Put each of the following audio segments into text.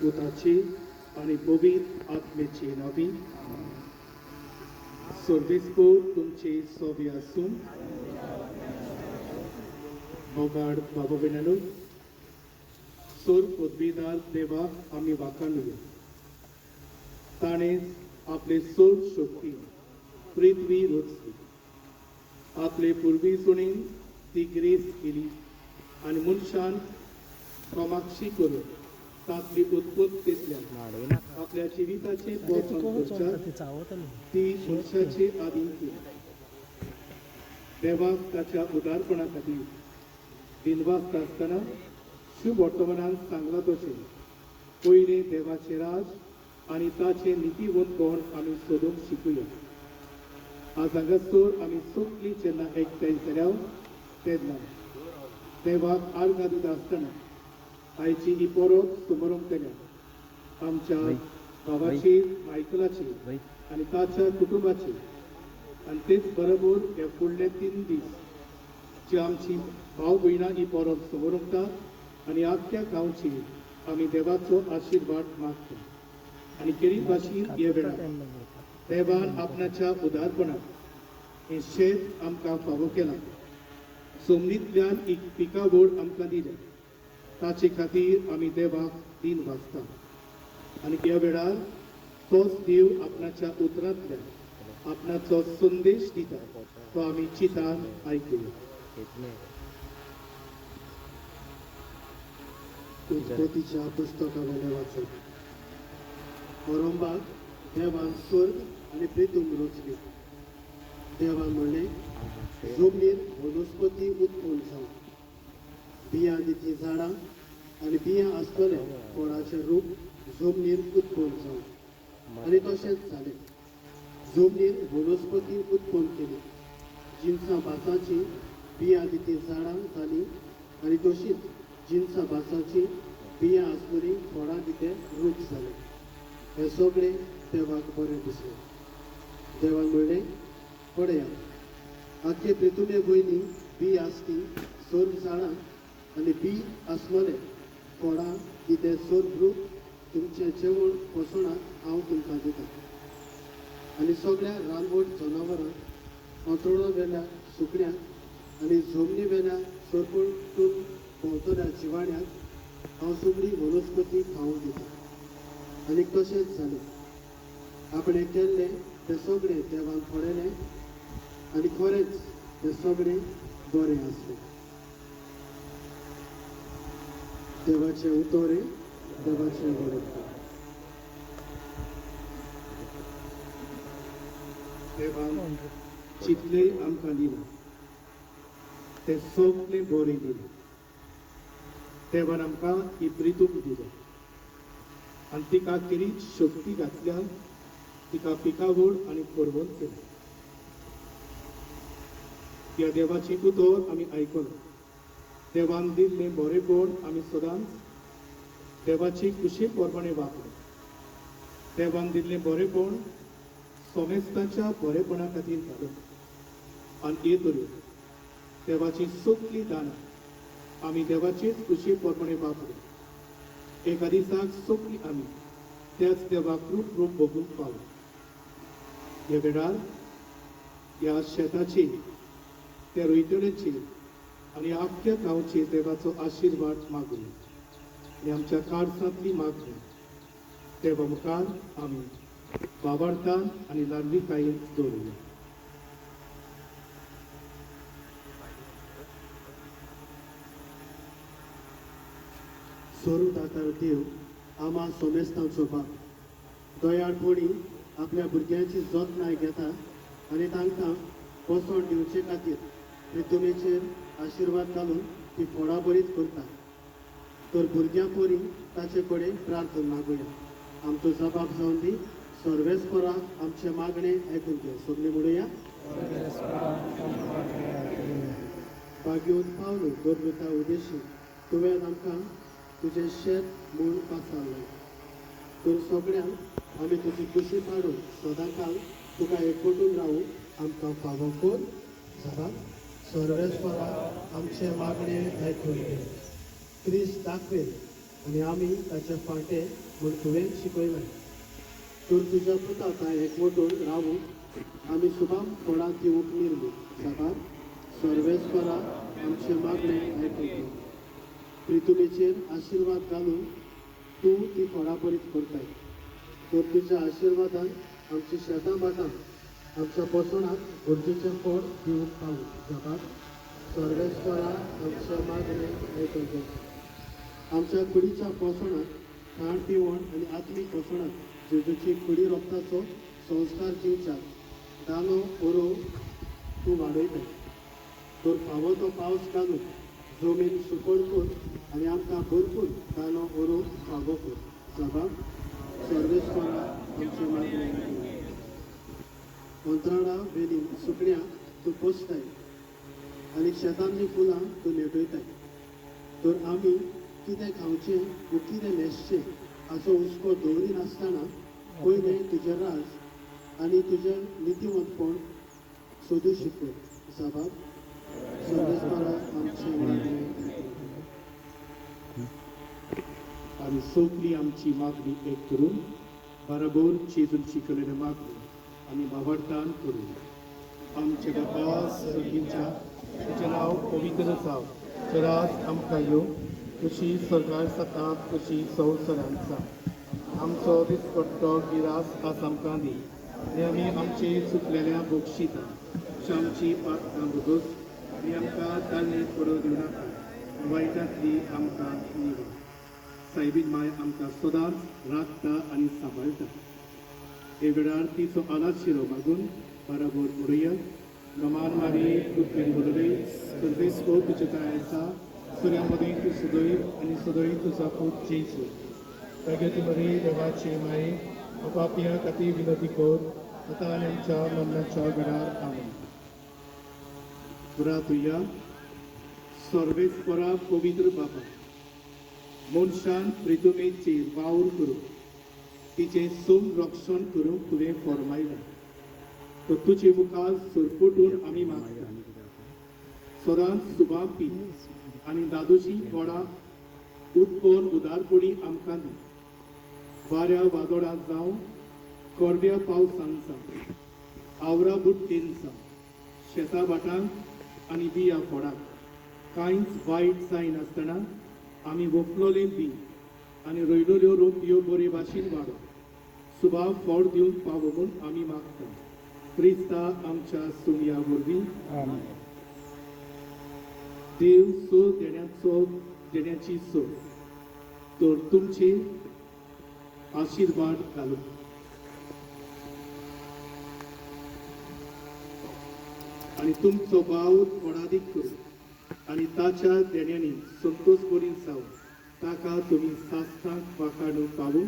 पुताची आनी पवित्र आत्मेची नवी सर्वेस्पोर तुमची सोबी आसूं. मोगाड बाबा भयणांनो, सोर पदवीदार देवाक आमी वाखाणुया. ताणें आपले सोर शक्ती पृथ्वी रचली, आपले पुर्वीसुणीन ती ग्रेस केली आनी मनशान कमाक्षी करून तांतली उत्पत्तींतल्यान आपल्या जिविताचें पोसण करच्याक ती मनशाचे आदीन केली. देवाक ताच्या उदारपणा खातीर दिनवासता आसतना शुभ वर्तमानान सांगलां तशें पयलें देवाचें राज आनी ताचें नितीवंतपण आमी सोदूंक शिकुया. आज हांगासर आमी सगळीं जेन्ना एकठांय जाल्या तेन्ना देवाक आर्गां दिता आसतना आयची ही परब सुमरूंक केल्या आमच्या भावाची मायकलाची आनी ताच्या कुटुंबाची आनी तेच बरोबर हे फुडले 3 दीस जी आमची भाव भयणां ही परब समोर आनी आख्ख्या गांवची आमी देवाचो आशिर्वाद मागता. आनी खेरीत भाशेन हे वेळार देवान आपणाच्या उदारपणाक हें शेत आमकां फावो केलां. जमनींतल्यान एक पिकावळ आमकां दिल्या, ताचे खातीर आमी देवाक दिन वाचता. आनी ह्या वेळार तोच देव आपणाच्या उतरांतल्यान आपणाचो संदेश दिता, तो आमी चिंतान आयकुया. उत्पत्तीच्या पुस्तका वयलें वाचप. ओरंबाक देवान स्वर्ग आनी प्रितूम रचली. देवान म्हणलें, जमनीर वनस्पती उत्पन्न जावं, बियां दिती झाडां आनी बियां आसतले फळाचें रूप जमनीर उत्पन्न जावं. आनी तशेंच जालें. जमनीर वनस्पती उत्पन्न केली, जिनसां भासाची बियां दिती झाडां जालीं आनी तशींच जिनसां भासाची बियां आसलेली फळां दिते रूख जाले. हें सगळें देवाक बरें दिसलें. देवान म्हणलें, पळयात, आख्खे प्रितुमे वयली बी आसती सर्व झाडां आनी बी आसलेले फळां दिते सर्व रूख तुमचें जेवण पोसणाक हांव तुमकां दितां. आनी सगळ्या रानवट जनावरांक, अंतरुणा वेल्या सुकण्यांक आनी जमनी वेल्या सरपटून भोंवतल्या जिवाण्यांक हांव सगळी वनस्पती खावंक दितां. आनी तशेंच जालें. आपणें केल्लें तें सगळें देवान पळयलें आनी खरेंच तें सगळें बरें आसलें. देवाचें उतर, देवाचें बरें. देवान जितलें आमकां दिलां तें सगळें बरें दिलें. देवान आमकां ही प्रितूम दिल्या आनी तिका खेरीत शक्ती घातल्या, तिका पिकावळ आनी पुरवण केल्या. ह्या देवाचें उतर आमी आयकलां. देवान दिल्लें बरेपण आमी सदांच देवाची खुशी प्रमाणें वापरूं. देवान दिल्लें बरेपण सोमेस्ताच्या बरेपणा खातीर घालप आनी हे तरेन देवाची सगळीं दानां आमी देवाचेच खुशी प्रमाणें वापरूं. एका दिसाक सगळीं आमी त्याच देवाक रूप रूप भोगूंक पावूं. ह्या वेळार ह्या शेताची, त्या रोयतल्याची आनी आख्ख्या गांवची देवाचो आशिर्वाद मागुया आनी आमच्या काळजांतली मागणी देवा मुखार आमी बाबार्थान आनी ल्हानविकायेन दवरुया. स्वरूप देव आमा सोमेस्तांचो बाप दयाळपणी आपल्या भुरग्यांची जतनाय घेता आनी तांकां पोसवण दिवचे खातीर प्रितुमेचेर आशिर्वाद घालून ती फोडाबरीत करता. तर भुरग्यां परी ताचे कडेन प्रार्थना मागुया. आमचो जबाब जावन दी सर्वेस्परा आमचे मागणे आयकून घे. सगळीं म्हणुया. भाग्योत पावलो दरलुता उदेशी तुवें आमकां तुजें शेत म्हूण पासारलें. तर सगळ्यांक आमी तुजी खुशी पाडून सदांकाल तुका एकवटून रावूं आमकां फावो कर. जबाब सर्वेस्परा आमचे मागणे आयकून घे. क्रिस्त दाखयल आनी आमी ताचे फांटे म्हूण तुवें शिकयलें. तर तुज्या पुता एकवटून रावूंक आमी सुबाम फळां दिवंक निर्मी. साबार सर्वेस्परा आमचें मागणें आयकून प्रितुमेचेर आशिर्वाद घालून तूं ती फळां बरीत करताय. तर तुज्या आशिर्वादान आमची शेतां भाटां आमच्या पोसणाक गरजेचें फळ दिवंक पावूं. साबार सर्वेस्परा आमच्या मागणें आयकून आमच्या कुडीच्या पोसणाक खाण पिवण आनी आत्मीक पोसणाक जेजूची कुडी रोगताचो संस्कार दिवच्याक दानो ओरोव तूं वाडयताय. तर फावो तो पावस घालून जमीन सुपड कर आनी आमकां भरपूर दानो ओरोव फावो कर. साबाब सर्वेस्परा आमचें मागणें आयकून. अंत्राळा वेली सुकण्या तूं पोसताय आनी शेतांतलीं फुलां तूं नेटयताय. तर आमी कितें खावचें वो कितें न्हेसचें हाचो हुस्को दवरिनासतना पयलें तुजें राज आनी तुजें नितीवंतपण सोदू शिकय. साबाब सर्वेस्परा आमचें मागणें आयकून. आनी सगली आमची मागणी एक करून बरोबर जेजून शिकयलेली मागणी आमी भावार्थान करूं. आमचे बापा सर्गीच्या, तुजें नांव पवित्र जावं, तुजें राज आमकां येवं, तुजी सरकार जाता तशी संवसारांत जावं. आमचो दिसपट्टो गिरास आज आमकां दी आनी आमी आमचे चुकलेल्या बक्षिता अशी आमची पात्रां भोगोस आनी आमकां ताळणेक पडोवंक दिवं नाका, वायटांतली आमकां निवळ. सायबीन माय आमकां सदांच राखता आनी सांबाळटा. हे वेळार तिचो आलाशिरो मागून बराबर म्हणुया. नमान मारी, कृपेन भरले, सर्वेस्पर तुजे काय आसा, सुर्या मदीं तूं सदैव आनी सदैव तुजो पूत जेजू. प्रगती मरी देवाचे माये, पापया खातीर विनंती कर, आतां आनी आमच्या मरणाच्या वेळार. आमेन. तुया सर्वेस्परा पवित्र बाबा, मनशान प्रितुमेचेर वावर करूं तिचें संरक्षण करूंक तुवें फॉर्मायलां, तर तुजे मुखार सरपटून आमी मागता, सदांच सुबापी आनी दादोशी फळां उत्पन्न उदारपणी आमकां दी. वाऱ्या वादोळां जावं, कोरड्या पावसान जावं, आवरा बुट्टेन जावं, शेतां भाटांक आनी बिया फळाक कांयच वायट जायनासतना आमी वोपलोलें बी आनी रोयलोल्यो रोपयो बरे भाशेन वाडो सुभाव फळ दिवंक पावो म्हूण आमी मागता. क्रिस्ता आमच्या सुमया वरवीं. देव सो देण्याचो देण्याची सो तर तुमचे आशिर्वाद घालू आनी तुमचो भाव थोडादीक करूं आनी ताच्या देण्यांनी संतोष बरी जावं ताका तुमी सास्त्रांक वाखाणूंक पावूं.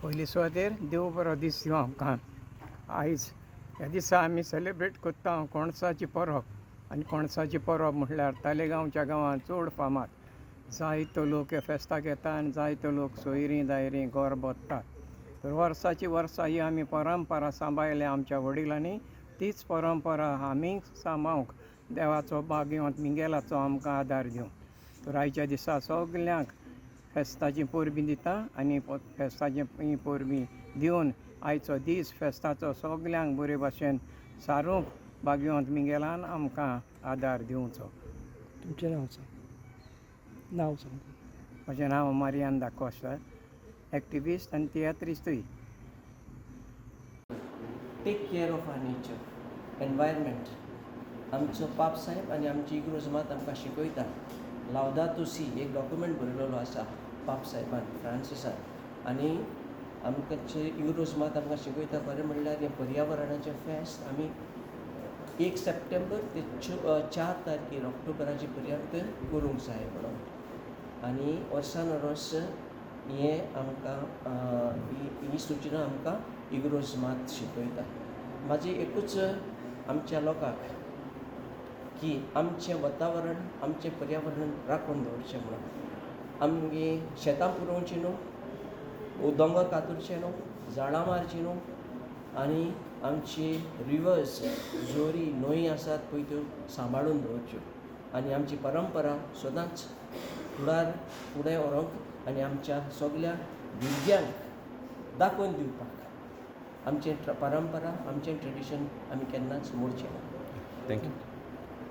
पयली सुवातेर देव बरो दीस दिवं आमकां. आयज ह्या दिसा आमी सेलेब्रेट करता कोणसाची परब. आनी कोणसाची परब म्हळ्यार तालेगांवच्या गांवांत चड फामाद. जायतो लोक ह्या फेस्ताक येता आनी जायतो लोक सोयरीं दायरीं घर भरतात. तर वर्साची वर्सां ही आमी परंपरा सांबाळल्या आमच्या वडिलांनी, तीच परंपरा आमी सांबाळूंक देवाचो भाग्यवंत मिंगेलाचो आमकां आदार दिवं. तर आयच्या दिसा सगल्यांक फेस्ताचीं परबीं दिता आनी फेस्ताचीं परबीं दिवन आयचो दीस फेस्ताचो सगल्यांक बरे भाशेन सारूंक भाग्यवंत मिंगेलान आमकां आदार दिवचो. तुमचें नांव सांग. नांव सांग. म्हजें नांव मारियान दाकोस्ता, एक्टिविस्ट आनी तियात्रिस्तूय. Take care of our nature, environment. आमचो पाप साहेब आनी आमची इग्रोज मात आमकां शिकयता. लावदातो सी एक डॉक्युमेंट बरयलेलो आसा पाप साहेबान फ्रांसिसान आनी आमकां इग्रोज मात आमकां शिकयता. खरें म्हणल्यार हें पर्यावरणाचें फेस्त आमी 1 सप्टेंबर ते 4 तारखेर ऑक्टोबराचे पर्यंत करूंक जाय म्हणून. आनी वर्सान वर्स हें आमकां ही सुचना आमकां इग्रोज मात शिकयता. म्हाजें एकूच आमच्या लोकांक की आमचें वातावरण, आमचें पर्यावरण राखून दवरचें म्हणून. आमगे शेतां पुरोवचीं न्हू, दोंगर कातरचे न्हू, झाडां मारचीं न्हू आनी आमची रिवर्स, जोरी, न्हंय आसात पळय त्यो सांबाळून दवरच्यो आनी आमची परंपरा सदांच फुडार फुडें व्हरूंक आनी आमच्या सगल्या भुरग्यांक दाखोवन दिवपाक आमचें परंपरा, आमचें ट्रेडिशन आमी केन्नाच मोडचें ना. Thank you.